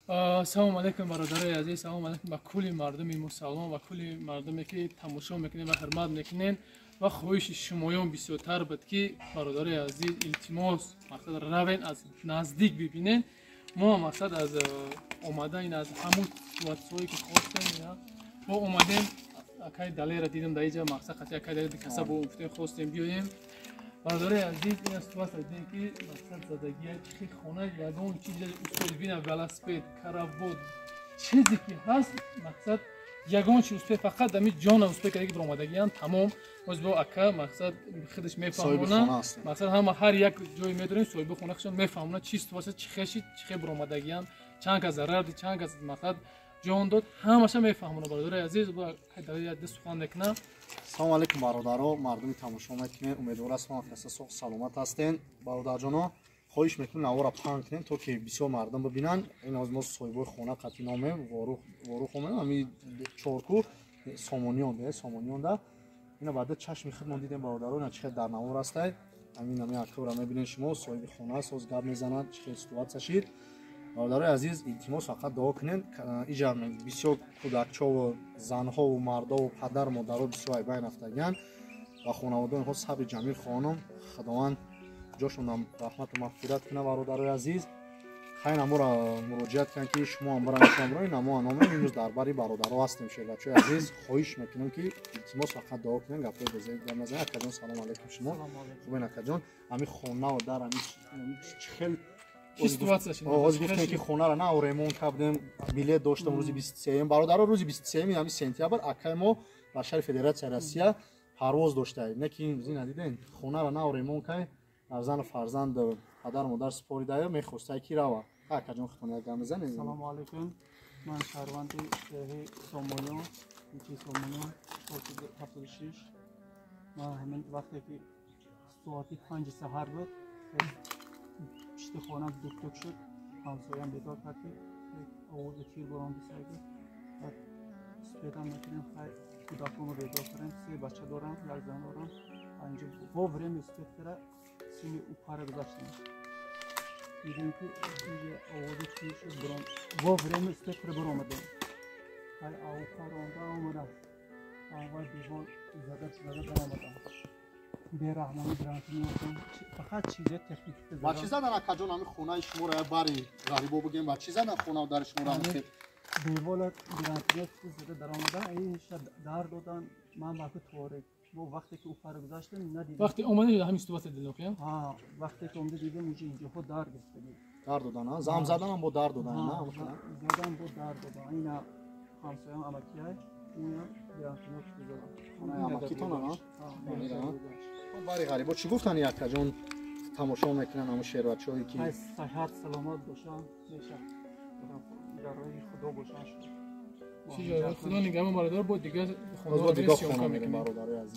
Салому алейкум, бародарои азиз, салому алейкум ба кулли мардуми мусалмон ва кулли мардуме, ки тамошо мекунед ва ҳурмат мекунед. Ва хоҳиши шумоён бисёртар буд, ки, бародарои азиз, илтимос, мақсад, равен, аз наздик бибинед. Мо, мақсад, аз омадан аз ҳамун ситуатсияое, ки хостем, мо омадем. Акай Далера дидам дар иҷа, мақсад, қати акай Далера каса бо гуфтем, хостем биёем. Бародарои азиз, ин ситуатсия дидем, ки, мақсад, задагия чихи хона, ягон чиз успел бина, велосипед, каравот, чизе ки ҳаст, мақсад, ягон чи успел, фақат ами ҷона успел кардаги биромадагиян, тамом. Боз бо ака, мақсад, худаш мефаҳмона, мақсад, ҳама ҳар як ҷое медорем, соҳиби хона худшон мефаҳмона, чи ситуатсия, чи хешид, чи хе биромадагиян, чанд кас зарар дид, чанд кас, мақсад, ҷон дод, ҳамаша мефаҳмона. Бародарои азиз, ду сухан мекунам. Салому алейкум, бародаро, мардуми тамошо мекунед. Умедвор ҳастам, каса соғ саломат ҳастен. Бародарҷоно, хоҳиш мекунем, навора паҳн кунем, то ки бисёр мардум бибинанд. Ин оз мо соҳибои хона қатъи номем, Ворух омем, ами чорку Сомониён де, Сомониёнда. Ина баъда чашми худмон дидем, бародаро, ина чӣ хел дар навор ҳастай. Амин ами акторро мебинед шумо, соҳиби хона соз гап мезанад, чӣ хел ситуатсия шид. Бародарои азиз, илтимос, фақат дуо кунед. Иҷа бисёр кӯдакчову занҳову мардову падару модаро бисёр айбайн рафтагиянд. Ва хонаводаи онҳо сабри ҷамил хоҳонам, Худованд ҷошонам раҳмату мағфират кунад. Бародарои азиз, хайр, аморо муроҷиат кунанд, ки шумо ҳам биран, шумо биран. Мо номем, имрӯз дар бари бародаро ҳастем. Шербачои азиз, хоҳиш мекунем, ки илтимос, фақат дуо кунем, гапҳои безеб гап назанем. Акаҷон, салому алейкум, шумо хубен, акаҷон? Ами хонаву дар ами чӣ хел оз гуфтем, ки хонаро на ремонт кардем, билет доштам рӯзи 23-м, бародаро, рӯзи 23-ми ами сентябр акай мо ба шаҳри Федератсияи Россия парвоз доштаем. Не ки ина диден, хонаро на ремонт кай, зану фарзанд, падару модар супоридаю мехостае, ки рава. Акаҷон, худтон як гап мезанед. Салому алейкум, ман шаҳрванди деҳи Сомониён, кӯчаи Сомониён, 76. Ман ҳамин вақте ки соати 5-и саҳар буд, пишти хонам дук-дук шуд. Ҳамсоям бедор кард, ки овози тир баромадисай. Баъд успетам накунем, хай, кӯдаконро бедор кардем. Се бача дорам, як зан дорам. Инҷо во время успеть кара, сими упара гузаштем, дидем, ки инҷа овози тир шуд. Буром во время успеть кара баромадем. Хай, авупар омда омадам, аввал девор зада зада баромадам, бераҳмонӣ гранатомётон, фақат чизе техники. Ба чӣ задан, акаҷон, ами хонаи шуморо? Я бари ғарибо бигем, ба чӣ задан хонау дари шуморо? Девола гранатомёт зада даромада, инша дар додан. Ман баку торик мо вақте ки упара гузаштем, надидем. Вақте омадем, ҳамин ситуатсия дидем. Вақте ки омада дидем, уҷа инҷоҳо дар гирифтагӣ. Дар додан, зам заданам бо дар додан? Задан бо дар додан. Ина ҳамсоям амакиай, уя гранатомёт задан. Амакитона бари ғарибо чӣ гуфтани, акаҷон? Тамошо мекунанд ҳамун шербачое ки Саҳат саломат бошанд, меша дар роҳи Худо бошанд. Худо нигаҳбон, бародар, бо дигар хона, дигар хона мерем, бародарои азиз.